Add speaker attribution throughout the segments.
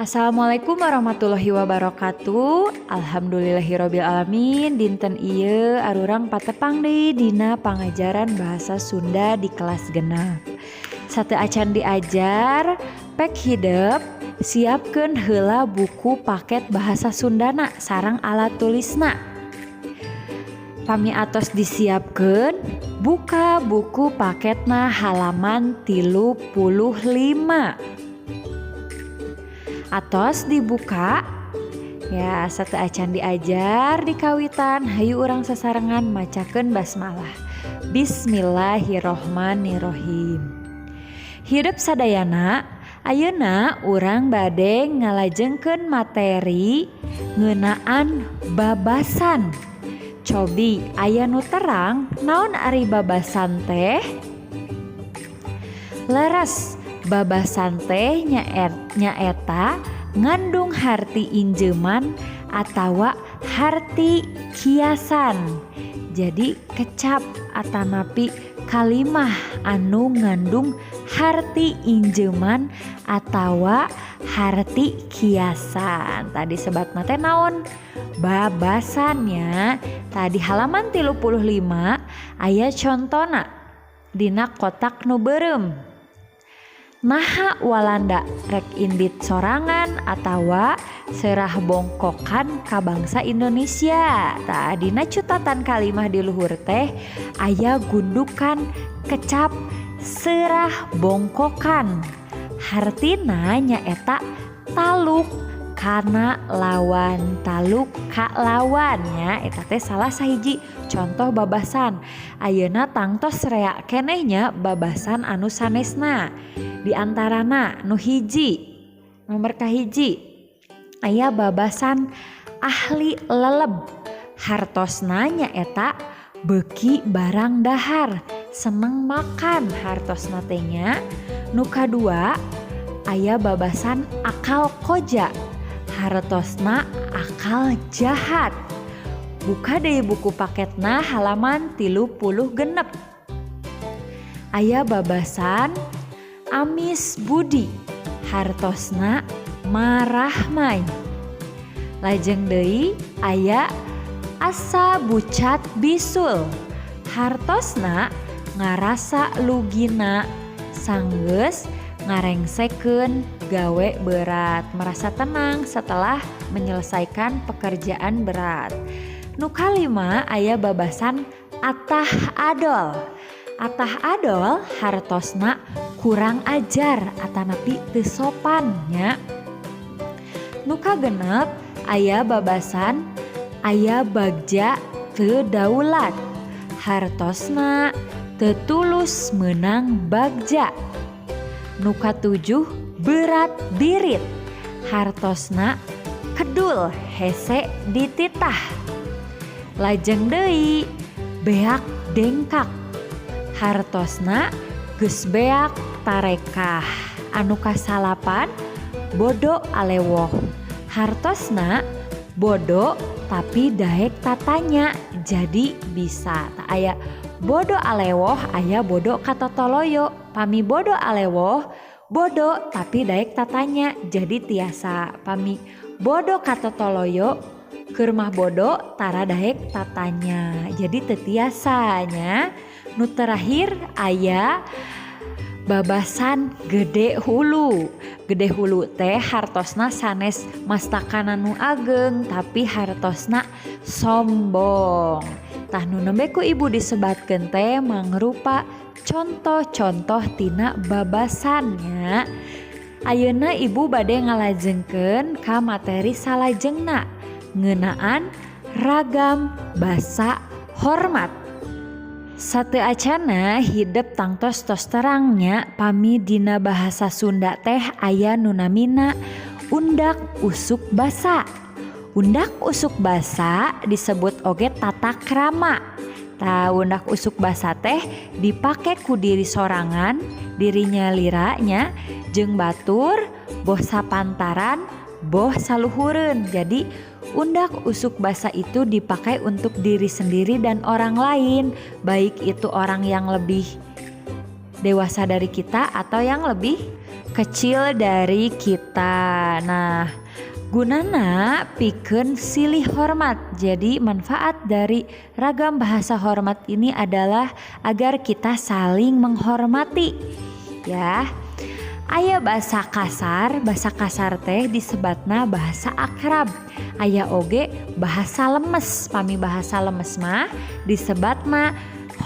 Speaker 1: Assalamualaikum warahmatullahi wabarakatuh. Alhamdulillahirabbil alamin. Dinten ieu arurang patepang deui dina pangajaran bahasa Sunda di kelas 6. Sateuacan diajar, pek hidep siapkeun heula buku paket bahasa Sundana sareng alat tulisna. Pami atos disiapkeun, buka buku paketna halaman 35. Atos dibuka ya, sateuacan diajar dikawitan, hayu urang sasarengan macakeun basmalah. Bismillahirrohmanirrohim. Hidep sadayana, ayeuna urang bade ngalajengkeun materi ngeunaan babasan. Cobi aya nu terang naon ari babasan teh? Leres, babasan teh nyaeta ngandung harti injeuman atawa harti kiasan. Jadi kecap atanapi kalimah anu ngandung harti injeuman atawa harti kiasan. Tadi sebatna teh naon? Babasan nya. Tadi halaman 35 aya contona dina kotak nu beureum. Naha Walanda rek indit sorangan atawa serah bongkokan ka bangsa Indonesia? Tah, dina cutatan kalimah di luhur teh aya gundukan kecap serah bongkokan. Hartina nyaeta taluk kana lawan, taluk ka lawan nya. Eta teh salah sahiji contoh babasan. Ayeuna tangtos rea keneh nya babasan anu sanesna. Di antarana nu hiji, nomor kahiji, aya babasan ahli leleb. Hartosna nyaeta beuki barang dahar, seneng makan hartosna teh nya. Nu kadua aya babasan akal koja. Hartosna akal jahat. Buka deui buku paketna halaman 36. Aya babasan amis budi. Hartosna marahmai. Lajeng deui aya asa bucat bisul. Hartosna ngarasa lugina sanggeus ngarengsekeun gawe berat, merasa tenang setelah menyelesaikan pekerjaan berat. Nu kalima aya babasan atah adol. Atah adol hartosna kurang ajar atanapi teu sopan nya. Nu kagenep aya babasan aya bagja teu daulat. Hartosna teu tulus meunang bagja. Nu katujuh berat birit. Hartosna kedul hese dititah. Lajeng deui beak dengkak. Hartosna geus beak tarekah. Anu kasalapan bodo alewoh. Hartosna bodo tapi daek tatanya, jadi bisa. Tah, aya bodo alewoh, aya bodo katotoloyo. Pami bodo alewoh, bodo tapi daek tatanya, jadi tiasa. Pami bodo katotoloyo, keur mah bodo tara daek tatanya, jadi teu tiasa nya. Nu terakhir aya babasan gede hulu. Gede hulu teh hartosna sanes mastakana nu ageng, tapi hartosna sombong. Tah, nu nembe ku ibu disebatkeun teh mangrupa contoh-contoh tina babasan nya. Ayeuna ibu bade ngalajengkeun ka materi salajengna ngeunaan ragam basa hormat. Sateuacanna hidep tangtos tos terang nya, pami dina bahasa Sunda teh aya nu namina undak usuk basa. Undak usuk basa disebut oge tata krama. Tah, undak usuk basa teh dipake ku diri sorangan, diri nyalira nya, jeung batur, boh sapantaran, boh saluhureun. Jadi undak usuk basa itu dipakai untuk diri sendiri dan orang lain, baik itu orang yang lebih dewasa dari kita atau yang lebih kecil dari kita. kecil dari kita. Nah, gunana pikeun silih hormat. Jadi manfaat dari ragam bahasa hormat ini adalah agar kita saling menghormati, ya. Aya bahasa kasar, bahasa kasar teh disebatna bahasa akrab. Aya oge bahasa lemes, pami bahasa lemes mah disebatna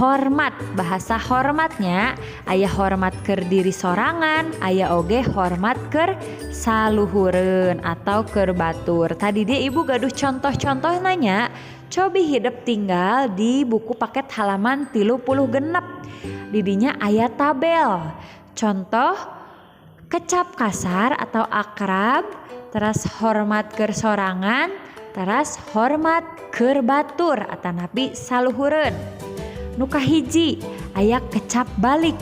Speaker 1: hormat. Bahasa hormatnya aya hormat keur diri sorangan, aya oge hormat keur saluhureun atau keur batur. Tadi dia ibu gaduh contoh-contoh nanya. Cobi hidep tinggal di buku paket halaman 36. Didinya aya tabel. Contoh kecap kasar atau akrab, teras hormat keur sorangan, teras hormat keur batur atanapi saluhureun. Nu kahiji aya kecap balik.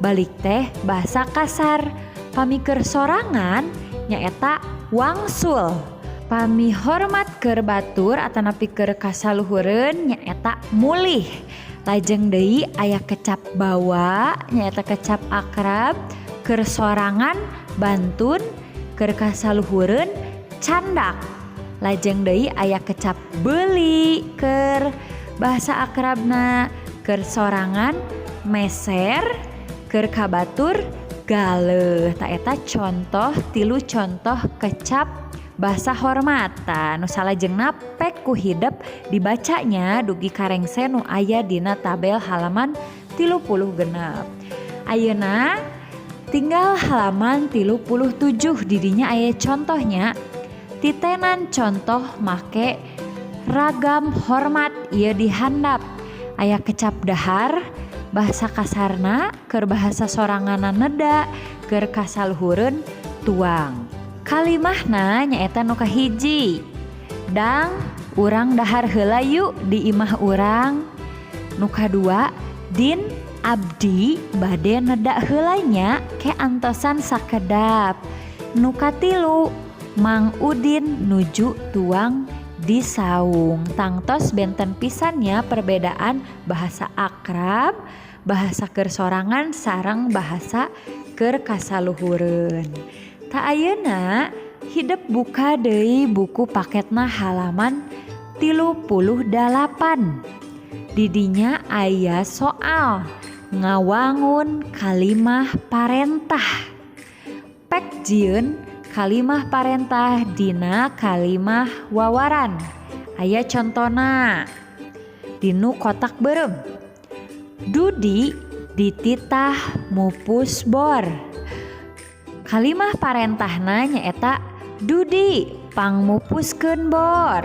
Speaker 1: Balik teh bahasa kasar. Pami keur sorangan nyaeta wangsul. Pami hormat keur batur atanapi keur kasaluhureun nyaeta mulih. Lajeng deui aya kecap bawa, nyaeta kecap akrab, keur sorangan bantun, keur kasaluhureun candak. Lajeng deui aya kecap beuli keur bahasa akrabna, keur sorangan meser, keur ka batur galeuh. Tah, eta contoh tilu contoh kecap bahasa hormat. Tah, nu salajengna pek ku hidep dibacanya dugi ka rengse nu aya dina tabel halaman 36. Ayeuna tinggal halaman 37, didinya aya contohnya. Titenan contoh make ragam hormat ieu di handap. Aya kecap dahar bahasa kasarna, keur bahasa soranganna neda, keur kasaluhureun tuang. Kalimahna nyaeta nu kahiji, "Dang, urang dahar heula yuk di imah urang." Nu kadua, "Din, abdi bade neda heula nya, ke antosan sakedap." Nu katilu, "Mang Udin nuju tuang di saung." Tangtos benten pisan nya perbedaan bahasa akrab, bahasa keur sorangan sareng bahasa keur kasaluhureun. Tah, ayeuna hidep buka deui buku paketna halaman 38. Didinya aya soal ngawangun kalimah parentah. Pek jieun kalimah parentah dina kalimah wawaran. Aya contona dinu kotak beureum. Dudi dititah mupus bor. Kalimah parentahna nyaeta "Dudi, pangmupuskeun bor."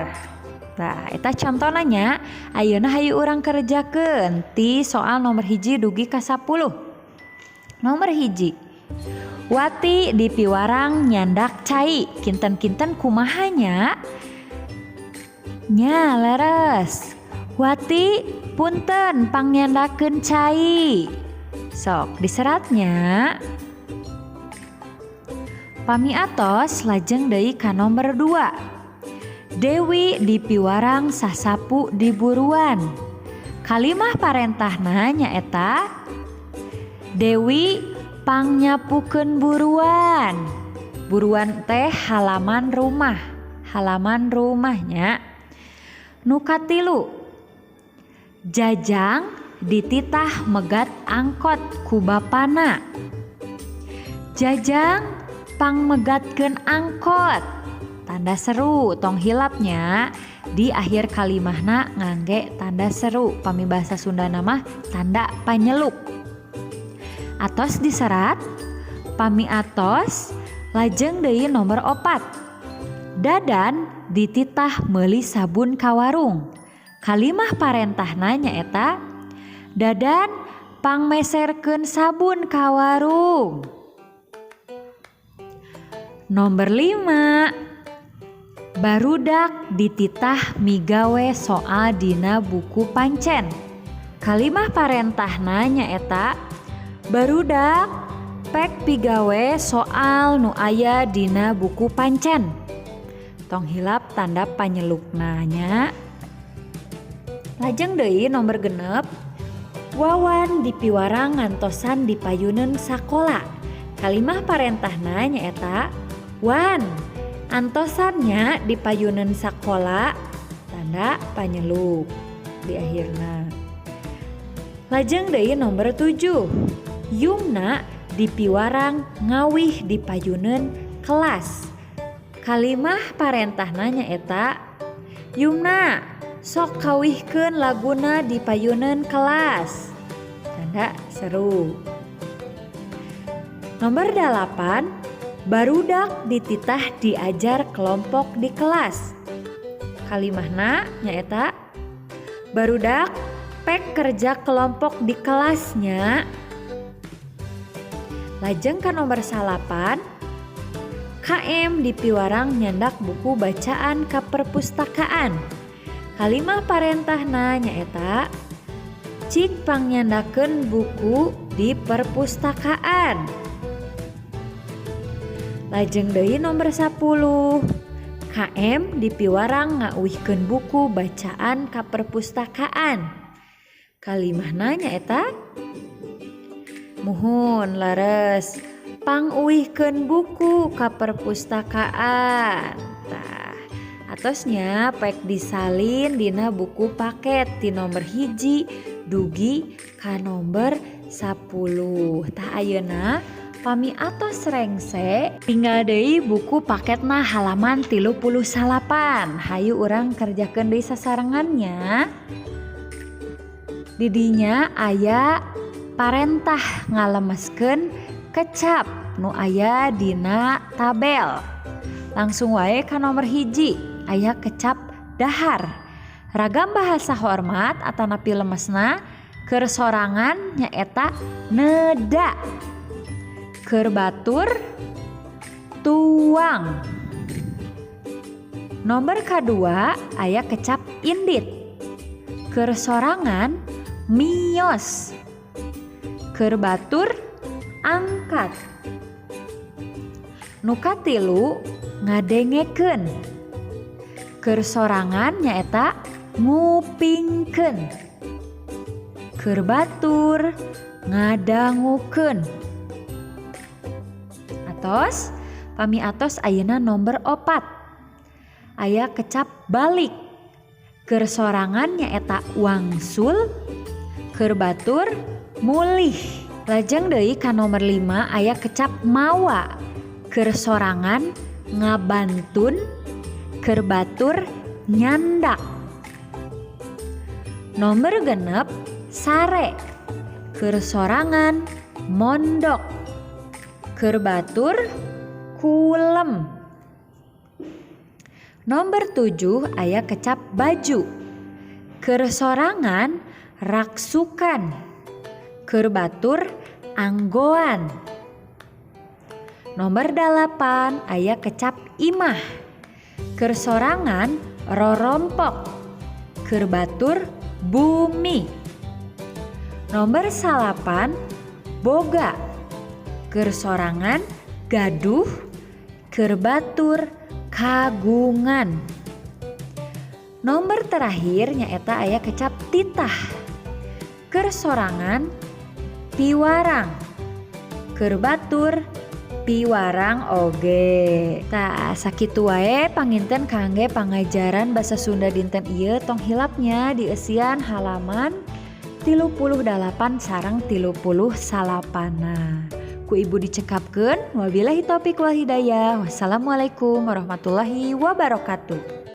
Speaker 1: Tah, eta contona nya. Ayeuna hayu urang kerjakeun ti soal nomor 1 dugi ka 10. Nomor 1. Wati dipiwarang nyandak cai. Kinten-kinten kumaha nya? Nya, leres. "Wati, punten, pangnyandakeun cai." Sok diseratnya. Pami atos, lajeng deui ka nomor 2. Dewi dipiwarang sasapu di buruan. Kalimah parentahna nyaeta "Dewi, pangnyapukeun buruan." Buruan teh halaman rumah, halaman rumahnya. Nu katilu, Jajang dititah megat angkot ku bapana. "Jajang, pangmegatkeun angkot." Tanda seru, tong hilapnya di akhir kalimahna ngangge tanda seru. Pami bahasa Sundana mah tanda panyeluk. Atos diserat? Pami atos, lajeng deui nomor 4. Dadan dititah meuli sabun ka warung. Kalimah parentahna nyaeta "Dadan, pangmeserkeun sabun ka warung." Nomor 5. Barudak dititah migawe soal dina buku pancen. Kalimah parentahna nyaeta "Barudak, pek pigawe soal nu aya dina buku pancen." Tong hilap tanda panyelukna nya. Lajeng deui nomor 6. Wawan dipiwarang ngantosan di payuneun sakola. Kalimah parentahna nyaeta Wan, antosan nya di payuneun sakola, tanda panyeluk di akhirna. Lajeng deui nomor 7, Yumna dipiwarang ngawih di payuneun kelas. Kalimah parentahna nyaeta Yumna, sok kawihkeun laguna di payuneun kelas, tanda seru. Nomor 8, barudak dititah diajar kelompok di kelas. Kalimahna nyaeta barudak, pek kerja kelompok di kelasnya. Lajeng ka nomor 9, KM dipiwarang nyandak buku bacaan ka perpustakaan. Kalimah parentahna nyaeta cik pangnyandakeun buku di perpustakaan. Lajeng deui nomor 10, KM dipiwarang ngauihkeun buku bacaan ka perpustakaan. Kalimahna nyaeta muhun, leres, panguihkeun buku ka perpustakaan. Tah, atos nya, pek disalin dina buku paket di nomor 1 dugi ka nomor 10. Tah, ayeuna pami atos rengse, tinggal deui buku paketna halaman 39. Hayu urang kerjakeun deui sasarengan nya. Didinya aya parentah ngalemeskeun kecap nu aya dina tabel. Langsung wae ka nomor 1, aya kecap dahar. Ragam bahasa hormat atanapi lemesna keur sorangan nyaeta neda, keur batur tuang. Nomor kadua aya kecap indit, keur sorangan mios, keur batur angkat. Nu katilu ngadengekeun, keur sorangan nyaeta ngupingkeun, keur batur ngadangukeun. Atos? Pami atos, ayeuna nomor 4, aya kecap balik, keur sorangan nyaeta wangsul, keur batur mulih. Lajeng deui ka nomor 5, aya kecap mawa, keur sorangan ngabantun, keur batur nyandak. Nomor 6, sare, keur sorangan mondok, keur batur kulem. Nomor 7 aya kecap baju, keur sorangan raksukan, keur batur anggoan. Nomor 8 aya kecap imah, keur sorangan rorompok, keur batur bumi. Nomor 9, boga, keur sorangan gaduh, keur batur kagungan. Nomor terakhir nyaeta aya kecap titah, keur sorangan piwarang, keur batur piwarang oge. Tah, sakitu wae panginten kangge pangajaran basa Sunda dinten ieu. Tong hilap nya dieusian halaman 38 sareng 39. Ku ibu dicekapkeun, wabillahi taufik wal hidayah. Wassalamualaikum warahmatullahi wabarakatuh.